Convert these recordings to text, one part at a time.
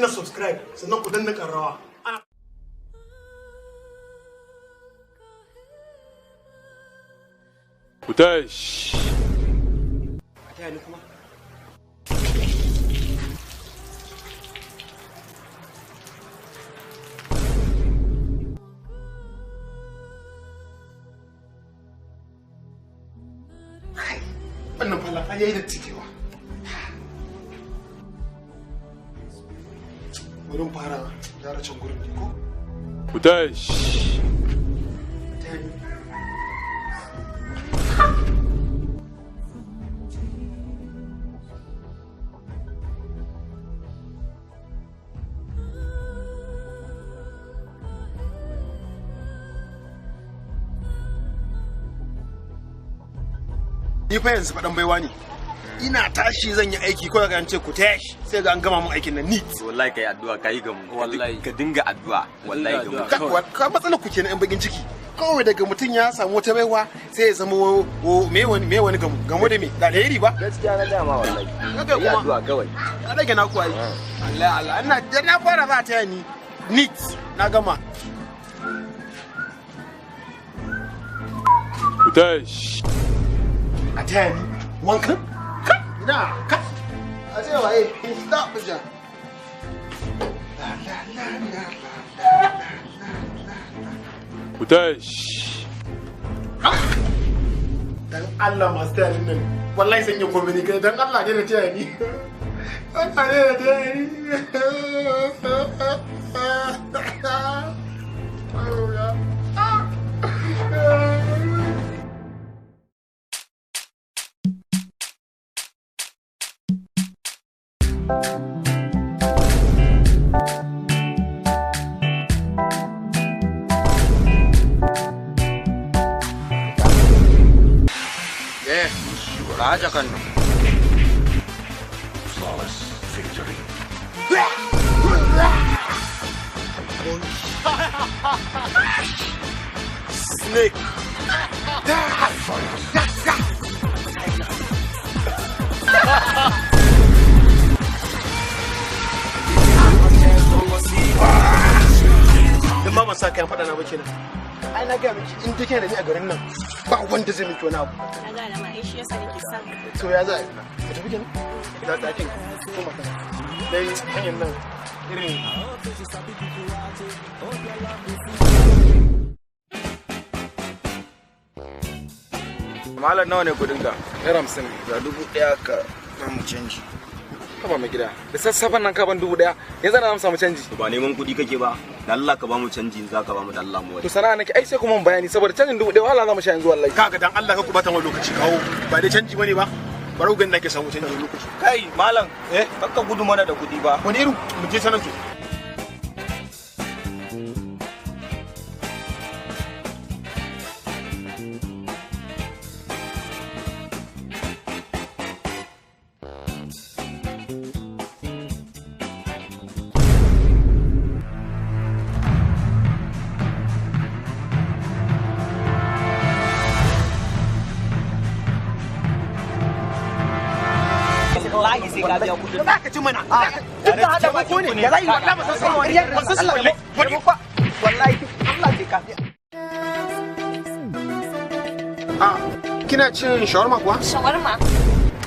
Danna subscribe sannan ku danna ƙararrawa. Ku tashi. A taya ni kuma. Wannan falafel yayi da cikewa. Wurin fara gyara can gurin ne ko? Ku tashi. Ni fa yanzu faɗan baiwa ne. Ina tashi zan yi aiki ko ga an ce ku tashi sai ga an gama mun aikin nan neat. Wallahi kai addu'a kai gamu. Wallahi. Ka dinga addu'a. Wallahi gamu. Ka matsalar ku kenan yan bakin ciki. Kawai daga mutum ya samu wata baiwa sai ya zama me wani gamu gamu da me da alheri ba. Gaskiya na dama wallahi. Kaga Yi kuma. addu'a kawai. Ya rage na kuwa yi. Allah Allah ina da na fara za ta ni neat na gama. Ku tashi. A taya ni wankan? Ina ka a ce waye stop ja. La la la la la la la. Ku tashi. Dan Allah masu taya ni nan wallahi zan yi komai ni kai dan Allah ne da taya ni. Allah ne da taya ni. Ka kan. Snake. Dan ma ban sa kayan faɗa na ba kenan. Ai na gaya miki in dai da ni a garin nan ba wanda zai miki wani abu. Na gane ma ai shi yasa nake son ka. To ya za a yi? Mu tafi kenan? Za ta kin koma kana. Dai hanyar nan irin Malam nawa ne kudin ka? Naira 50. Ga 1000 ka ba mu canji. Haba mai gida, da sassafen nan ka ban 1000, yanzu na samu canji. Ba neman kudi kake ba. Da Allah ka ba mu canji za ka ba mu da Allah mu To sana'a nake ai sai kuma mun bayani saboda canjin 1000 wahala za mu sha yanzu wallahi. Kaga dan Allah ka kubata wani lokaci kawo ba dai canji bane ba. Bari ku gani nake samu canji lokaci. Kai malam, eh kakka gudu mana da kudi ba. Wani irin mu je sanan to. Wallahi sai ka biya kudin. Za ka ci mana. Duk da hada baki ne. Ya zai wallahi ba san sai ba san sai Wallahi Allah sai ka biya. Ah, kina cin shawarma kuwa? Shawarma?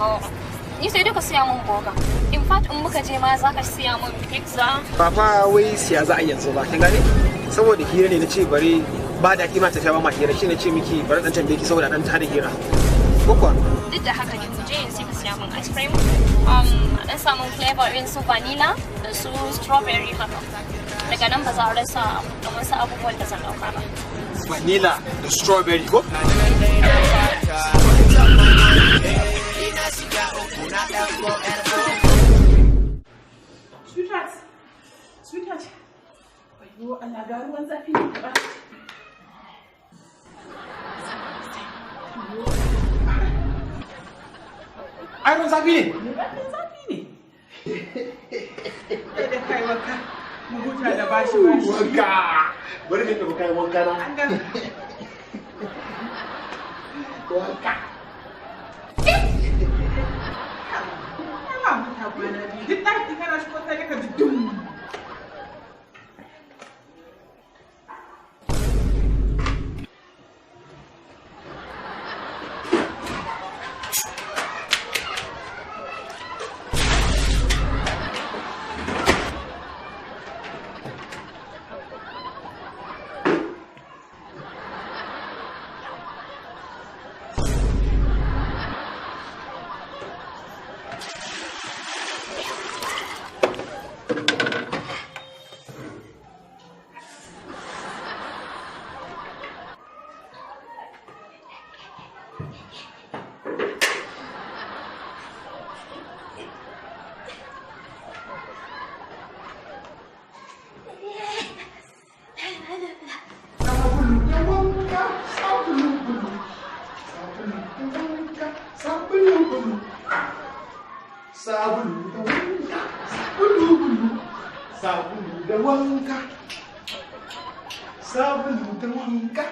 Oh. Ni sai dai ka siya mun burger. In fact in muka je ma za ka siya mun pizza. Ba fa wai siya za a yanzu ba, kin gane? Saboda hira ne nace bari ba daɗi ma tafiya ba ma hira shi nace miki bari dan tambaye ki saboda dan tada hira. Ko kuwa? Duk da haka ne mu je yanzu ka siya mun ice cream. A dan samun flavor irin su vanilla da su strawberry haka. Daga nan ba za a rasa da wasu abubuwan da zan dauka ba. Vanilla da strawberry ko? Sweetheart, sweetheart, wayo Allah ga ruwan zafi ne ba. Ai ruwan zafi ne. Ruwan zafi ne. Kai da kai wanka, mu huta da bashi bashi. Wanka. Bari ne ka kayan wanka na. An gama. Wanka. Ana huta kwana biyu. Duk ɗaki kana shigo sai ka ji dum. Bulu sabulu da wanka, sabulu bulu, sabulu da wanka, sabulu da wanka,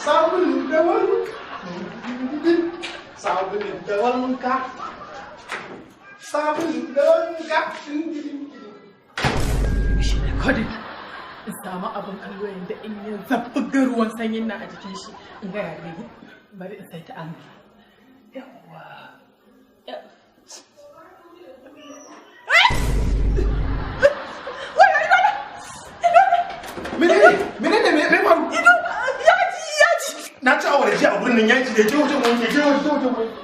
sabulu da wanka, sabulu da wanka, sabulu da wanka. Recording. In samu abin kallo yanda in ya zabbuga ruwan sanyin nan a jikin shi in ga yare bari in sai ta an. Yawwa. Menene? Menene me faru? Yaji yaji. Na ci awara jiya a gurin nan yaji da ke wajen wanke, ke wajen wanke.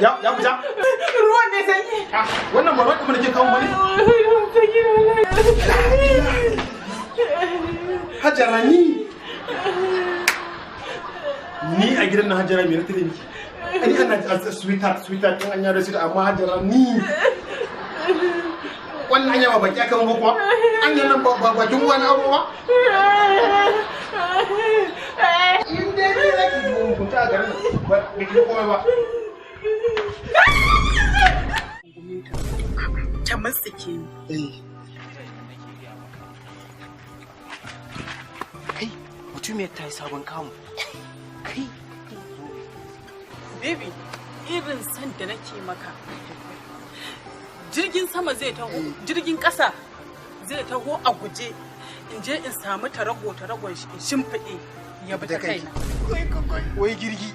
Ya fita? Ruwan ne sanyi. Wannan ba ruwan da ke kawo bane? Sanyi wallahi. Hajara ni. Ni a gidan na Hajara me na tare miki? Ani ana sweetheart sweetheart in an yaro sweetheart amma Hajara ni. Wannan anya ba baki aka mun ba kuwa? Anya nan ba bakin wani abu ba? In dai ni zaki mugunta a garin nan ba ki komai ba. Ta matsike ni. Kai, mutumiyar ta yi sabon kamu. Kai. Baby, irin san da nake maka. Jirgin sama zai taho, jirgin ƙasa zai taho a guje. In je in samu tarago taragon shi in shimfiɗe ya bi ta kaina. Wai girgi.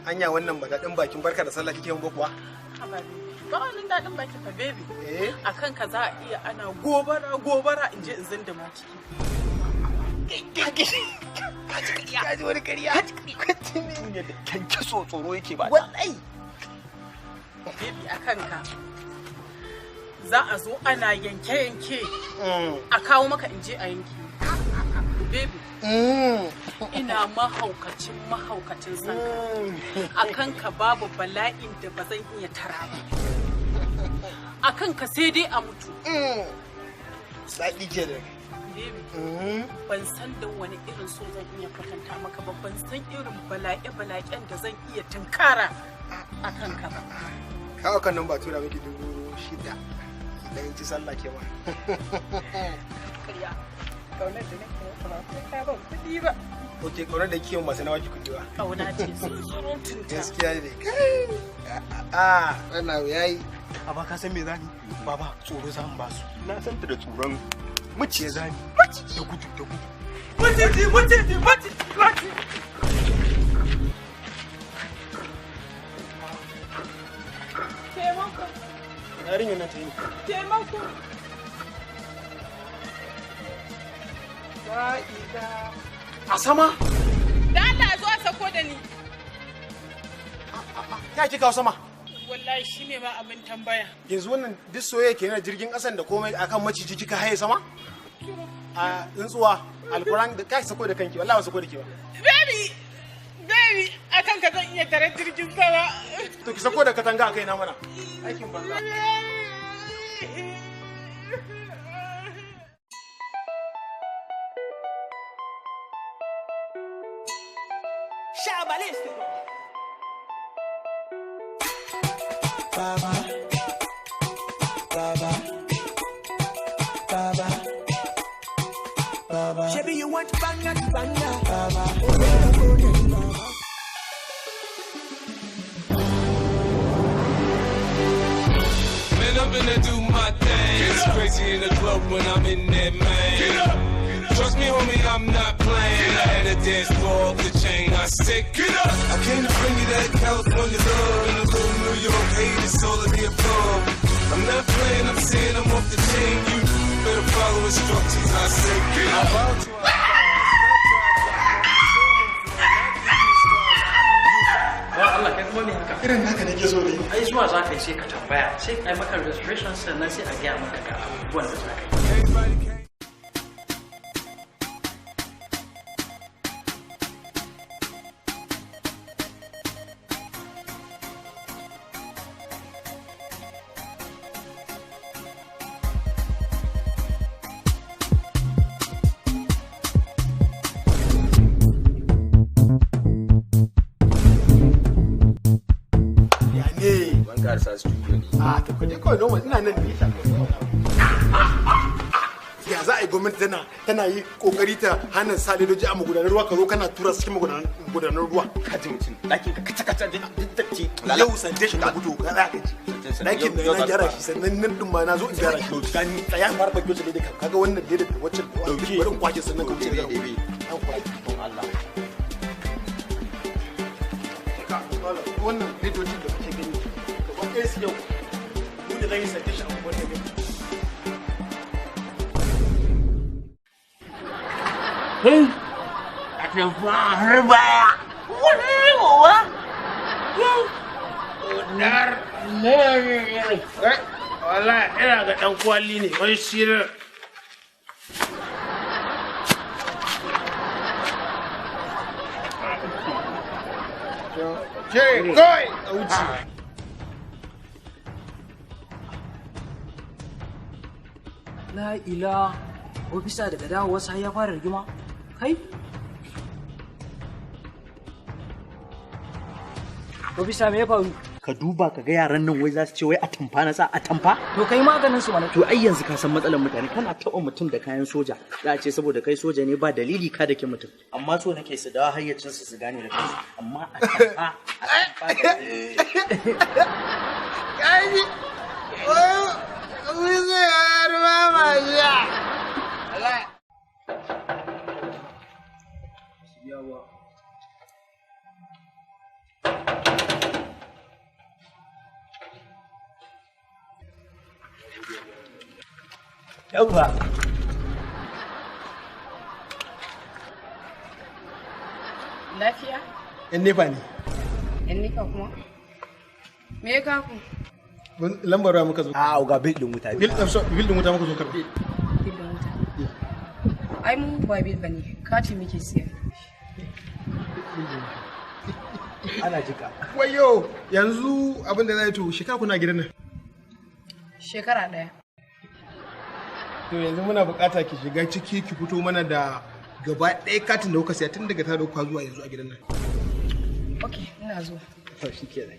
Anya wannan ba daɗin bakin barka da sallah kike mun ba kuwa? Haba baby. Ba wani daɗin baki fa baby. Eh? A kanka za a iya ana gobara gobara in je in zindima ciki. Kaji wani ƙarya. Mutumiyar da kyankyaso tsoro yake ba. Wallahi. Baby a kanka za a zo ana yanke-yanke a kawo maka in je a yanke. Baby, ina mahaukacin mahaukacin sanka. A kanka babu bala'in da ba zan iya tara ba. A kanka sai dai a mutu. Saɗi ke da. Baby, ban san da wani irin so zan iya kwatanta maka ba, ban san irin bala'e-bala'en da zan iya tunkara a kanka ba. Kawo kan nan ba tura miki 6,000 idan ci sallah ke ma. Karya, kaunar da nake maka ba sai ka ban kuɗi ba. Ok, kaunar da kiwon masu nawa ki kuɗi ba. Kauna ce tsurutunta. Gaskiya ne. Kai. A wannan abu yayi. Amma ka san me zani? Baba, tsoro za mu ba su. Na san ta da tsoron maciye zani. Da gudu da gudu. Maciji, maciji, maciji, maciji. Taimako, Yarinyar nan ta yi. taimako. A sama? Da Allah zo a sako da ni. Ya ki kawo sama? Wallahi shi ne ma abin tambaya. Yanzu wannan duk soyayya kenan jirgin ƙasan da komai akan maciji kika haye sama? A tsuntsuwa, alkuran da kai sako da kanki, wallahi ba sako da ke ba. Baby, baby, akan ka zan iya tare jirgin sama. To ki sako da katanga a kaina mana. Aikin banza. Baba, Baba, Baba, Baba. Shebi, you want banga, banga, Baba. Man, I'm finna do my thing. It's crazy in the club when I'm in there, man. Trust me, homie, I'm not playing. I had a dance floor off the chain. I said, get up. I came to bring you that California love and a little New York hate. It's all of the above. I'm not playing, I'm saying I'm off the chain. You better follow instructions. I say, get up. Allah kai kuma me haka? Irin haka nake so ne. Ai zuwa za ka yi sai ka tambaya, sai ka yi maka registration sannan sai a gaya maka ga abubuwan da za ka yi. Karasa studio ne. A to kaje kawai normal ina nan ne. Ya za a yi gwamnati tana yi kokari ta hana sa ledoji a magudanar ruwa, ka zo kana tura su cikin magudanar ruwa. Ka ji mutum ɗakin ka kaca kaca duk datti. Yau sanitation ka gudu ka tsaya ka ji. Ɗakin da na gyara shi, sannan nan ɗin ma na zo in gyara shi. Gani tsaya in fara bakin leda ka kaga wannan leda da wacce bari in kwashe sannan ka wuce da ɗebe. An kwashe. Don Allah. Wannan ledojin da kuke gani gaba ɗaya su yau mu da zan yi sanitation a wannan gani. Hey, a tafi har baya. Wani Dar wallahi ina ga ɗan kwali ne wani sirar. Ce kawai a wuce. La ila, ofisa daga dawowarsa ya fara rigima. Kai? Ofisa me ya faru? Ka duba ka ga yaran nan wai za su ce wai atamfa na sa atamfa? To kai maganin su mana. To ai yanzu ka san matsalar mutane, kana taɓa mutum da kayan soja za a ce saboda kai soja ne ba dalili ka dake mutum. Amma so nake su dawo hayyacin su su gane da kansu. Amma atamfa atamfa. Kaji. Wai zai har ma ya. Allah. Yawa. Yawwa. Lafiya? Yan nefa ne. Yan nefa kuma? Me ya kaku? Lambar ruwa muka zo. A ga bil din wuta. Bil din wuta muka zo karɓi. Bil din wuta. Ai mu ba bil bane, kati muke siya. Ana jika. Wayo, yanzu abin da za yi to shekara kuna gidan nan. Shekara ɗaya. To yanzu muna bukata ki shiga ciki ki fito mana da gaba ɗaya katin da kuka siya tun daga ta dauka zuwa yanzu a gidan nan. Ok, ina zuwa. To shi kenan.